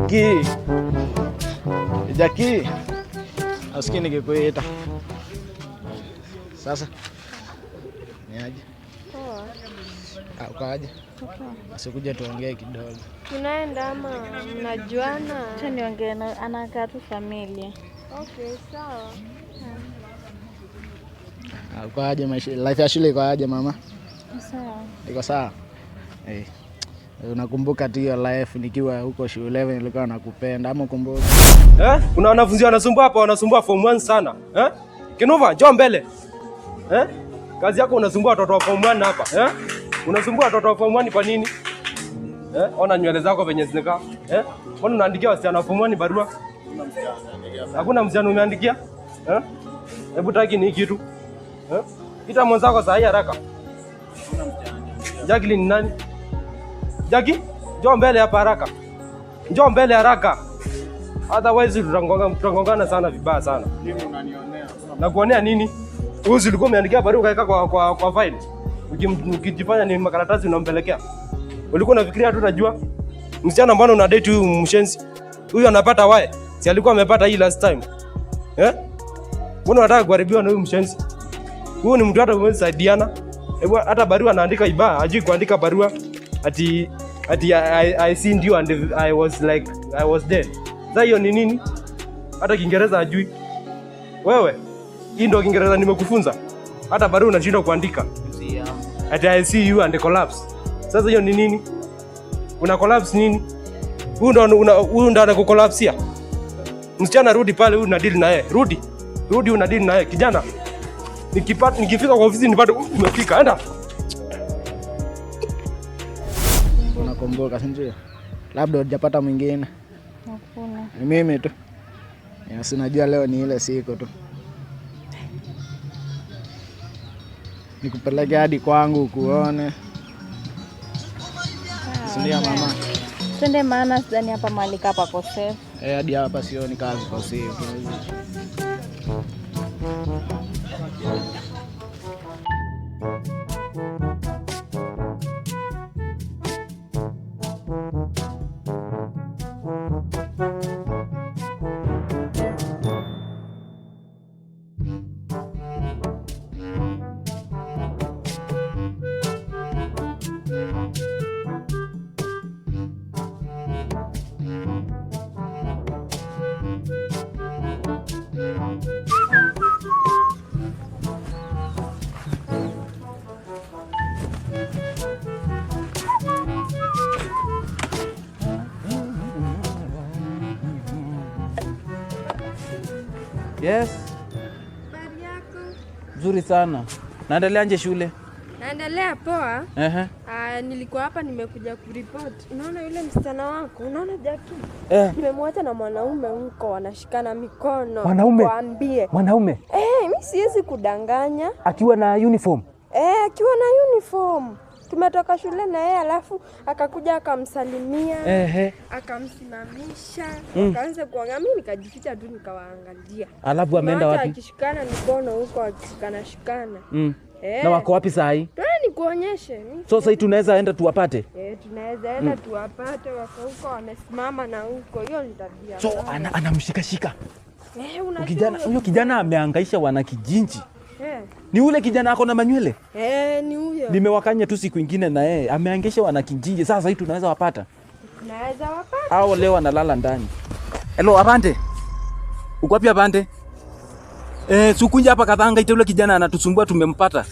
Jackie. Jackie. Asikii nikikuita. Sasa. Ni aje? Poa. Ah, uko aje? Sikuja tuongee kidogo. Tunaenda ama mnajuana? Acha niongee na anakaa tu familia. Okay, sawa. Ah, uko aje maisha? Life ya shule iko aje mama? Sawa. Iko sawa? Eh. Unakumbuka tu hiyo life nikiwa huko shule nilikuwa nakupenda ama ukumbuka? Eh? Kuna wanafunzi wanasumbua hapa, wanasumbua form 1 sana. Eh? Kinova, njoo mbele. Eh? Kazi yako unasumbua watoto wa form 1 hapa. Eh? Unasumbua watoto wa form 1 kwa nini? Eh? Ona nywele zako venye zinakaa. Eh? Mbona unaandikia wasichana wa form 1 barua? Hakuna msichana umeandikia? Eh? Hebu taki ni kitu. Eh? Ita mwenzako saa hii haraka. Jacqueline ni nani? Jackie, njoo mbele hapa haraka. Njoo mbele haraka. Otherwise tutangongana sana vibaya sana. Mimi unanionea. Na kuonea nini? Wewe ulikuwa umeandikia barua ukaweka kwa file. Ukijifanya ni makaratasi unampelekea. Ulikuwa unafikiria tu najua. Msichana mbona una date huyu mshenzi? Huyu anapata wae. Si alikuwa amepata hii last time. Eh? Mbona unataka kuharibiwa na huyu mshenzi? Huyu ni mtu hata huwezi saidiana. Hebu hata barua anaandika ibaya, hajui kuandika barua. Ati I seen you and I was like I was dead. Sasa hiyo ni nini? Hata Kiingereza hajui. Wewe, hii ndio Kiingereza nimekufunza. Hata barua unashindwa kuandika. Ati I see you and collapse. Sasa hiyo ni nini? Una collapse nini? Huyu ndo anakucollapsia. Msichana rudi pale, huyu una deal na yeye. Rudi. Rudi una deal na yeye. Kijana. Nikipata nikifika kwa ofisi nipate umefika. Enda. Unakumbuka si ndio? Labda hujapata mwingine. Hakuna. Ni mimi tu. Ya, si najua leo ni ile siku tu. Nikupeleke hadi kwangu kuone. Si ndio mama? Twende maana sidhani hapa mahali kapa pako safe. Eh, hadi hapa sioni kazi kwa safe. Yes, Habari yako? nzuri sana. Naendelea nje shule? Naendelea poa. Ehe. Ah, nilikuwa hapa nimekuja kuripoti. Unaona yule msichana wako? Unaona Jackie? Eh. Nimemwacha na mwanaume huko wanashikana mikono. Mwanaume? Waambie. Mwanaume Eh, mi siwezi kudanganya. akiwa na uniform. Eh, akiwa na uniform. Tumetoka shule na yeye alafu akakuja akamsalimia. Ehe. Akamsimamisha, wakaanza kuongea, mimi nikajificha tu nikawaangalia. Alafu ameenda Nimewacha wapi? akishikana mikono huko akishikana shikana. Eh. Na wako wapi saa hii? Twende nikuonyeshe. So sasa tunaweza enda tuwapate. Eh, tunaweza enda tuwapate wako huko wamesimama na huko. Hiyo ni tabia. So anamshikashika. Eh, unajua Kijana huyo kijana amehangaisha wanakijiji. Eh. Ni ule kijana ako na manywele. Eh, ni huyo. Nimewakanya tu siku ingine na yeye amehangaisha wanakijiji. Sasa hii tunaweza wapata. Tunaweza wapata. Hao leo wanalala ndani. Hello, Abande. Uko wapi Abande? Eh, sukunja hapa Kathanga ite ule kijana anatusumbua tumempata.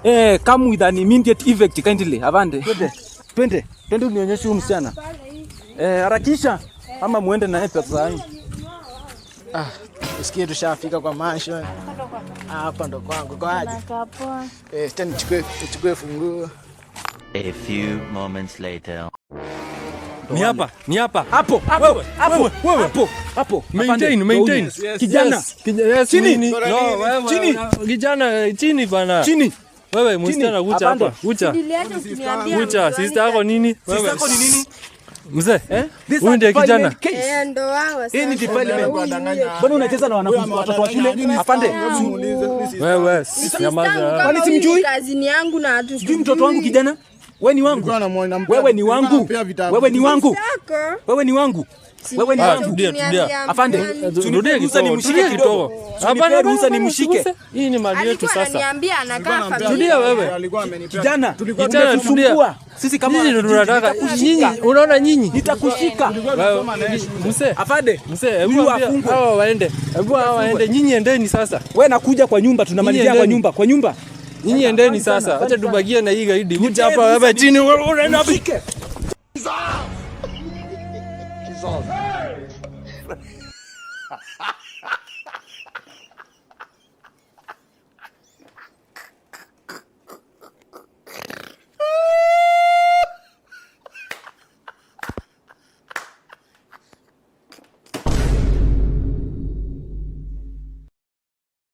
Eh, come with an immediate effect kindly, Abande. Twende. Twende. Twende unionyeshe huyu msichana. Eh, harakisha ama muende na yeye pesa hii. Ah, usikie tushafika kwa mansion. Ah, hapa ndo kwangu. Kwa aje? Nakaa poa. Eh, tena nichukue funguo. A few moments later. Ni hapa, ni hapa. Hapo, hapo, hapo, wewe. hapo, hapo. Maintain, Afande, maintain. ndio huyu. Kijana, Yes, Chini. nini? No, wewe, Chini. Kijana chini bana. Chini. Wewe msichana kucha Afande. hapa. Kucha. Niliacha ukiniambia. Kucha, sister yako nini? Sister yako ni nini? Mzee, This huyu ndiye kijana. defilement case. Eh, ndo wao Hii ni sasa. defilement. Huyu. Mbona unacheza na wanafunzi watoto wa shule? Afande, Wewe, Sister nyamaza. yangu kama Kwani huyu simjui? ni kazini yangu na hatu. sijui mtoto wangu kijana? Wewe ni wangu. Wewe ni wangu. Wewe ni wangu. Yako. Wewe ni wangu. Wewe ni Ah, wangu. tulia, tulia. Afande, Rudia ruhusa kidogo, nimshike tulia kidogo. kidogo. Hapana, Hapana, ruhusa hapana, nimshike. usiguse. Hii ni mali yetu Alikuwa sasa. ananiambia anakaa familia. Tulia wewe. Alikuwa amenipea. Kijana, Kijana, tulia. umetusumbua. Sisi kama Nyinyi ndio wanakijiji, tunataka. nitakushika. Nyinyi unaona nyinyi? Nitakushika. Wewe, Mzee, Afande, mzee, hebu huyu ambia afungwe. hawa waende. Hebu hawa waende. Nyinyi endeni sasa. Wewe nakuja kwa nyumba, tunamalizia Nyinyi kwa endeni. nyumba, kwa nyumba. Nyinyi endeni sasa. Acha tubakie na hii gaidi. Kuja hapa Nipe wewe chini. Wewe unaenda wapi? Mshike.